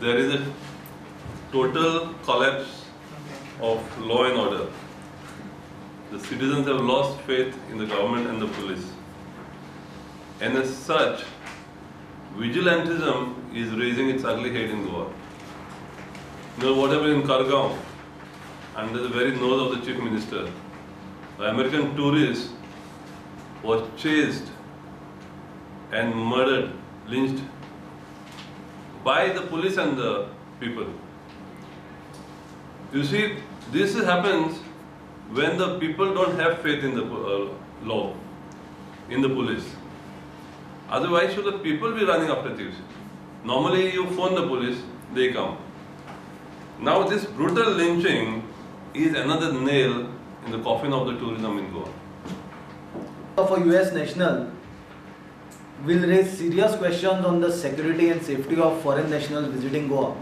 There is a total collapse of law and order. The citizens have lost faith in the government and the police. And as such, vigilantism is raising its ugly head in Goa. You know what happened in Kargaon, under the very nose of the Chief Minister, the American tourist was chased and murdered, lynched by the police and the people. You see, this happens when the people don't have faith in the law, in the police. Otherwise, should the people be running after thieves? Normally, you phone the police, they come. Now, this brutal lynching is another nail in the coffin of the tourism in Goa. Of a US national will raise serious questions on the security and safety of foreign nationals visiting Goa.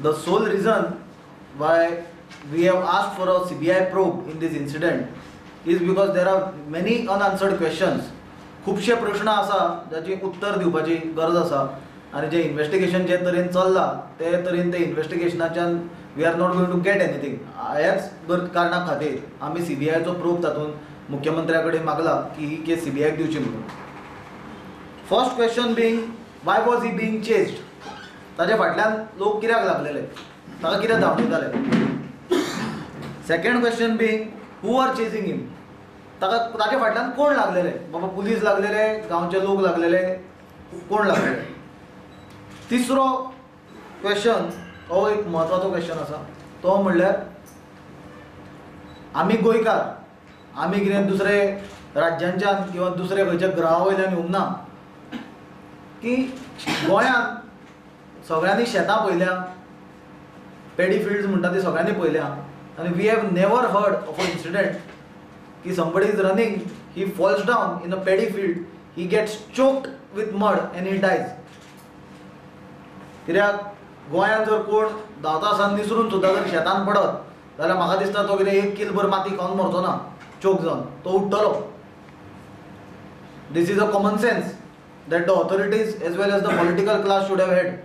The sole reason why we have asked for a CBI probe in this incident is because there are many unanswered questions. खुबशे प्रश्न आसा जाची उत्तर दिवपाची गरज आसा आनी जे investigation जे तरेन चल्ला ते तरेन ते इन्वेस्टिगेशनाच्यान we are not going to get anything. ह्याच कारणा खातीर आमी सीबीआयचो प्रोब तातूंत मुख्यमंत्र्या कडेन मागला की ही केस सीबीआयक दिवची म्हणून. First question being, why was he being chased? ताच्या फाटल्यान लोक कित्याक लागलेले, ताका कित्याक धांवडयताले? Second question being, who are chasing him? ताका ताच्या फाटल्यान कोण लागलेले? बाबा पुलीस लागलेले, गांवचे लोक लागलेले, कोण लागलेले? तिसरो क्वेश्चन हो एक म्हत्वाचो क्वेश्चन आसा, तो म्हणल्यार आमी गोंयकार, आमी कितें दुसरे राज्यांच्यान किंवा दुसरे खंयच्या ग्रहा वयल्यान येवंक ना की गोंयांत सगळ्यांनी शेतां पळयल्या, पेडी फिल्ड्स म्हणटा ती सगळ्यांनी पळयल्या आनी we have never heard of a incident की somebody is running, he falls down in a paddy field, he gets choked with mud and he dies. कित्याक गोंयांत जर कोण धांवता आसतना निसरून सुद्दां जर शेतान पडत जाल्यार म्हाका दिसता तो कितें एक किल भर माती खावन मरचो ना, चोक जावन तो उठ्ठलो. This is a common sense that the authorities as well as the political class should have had.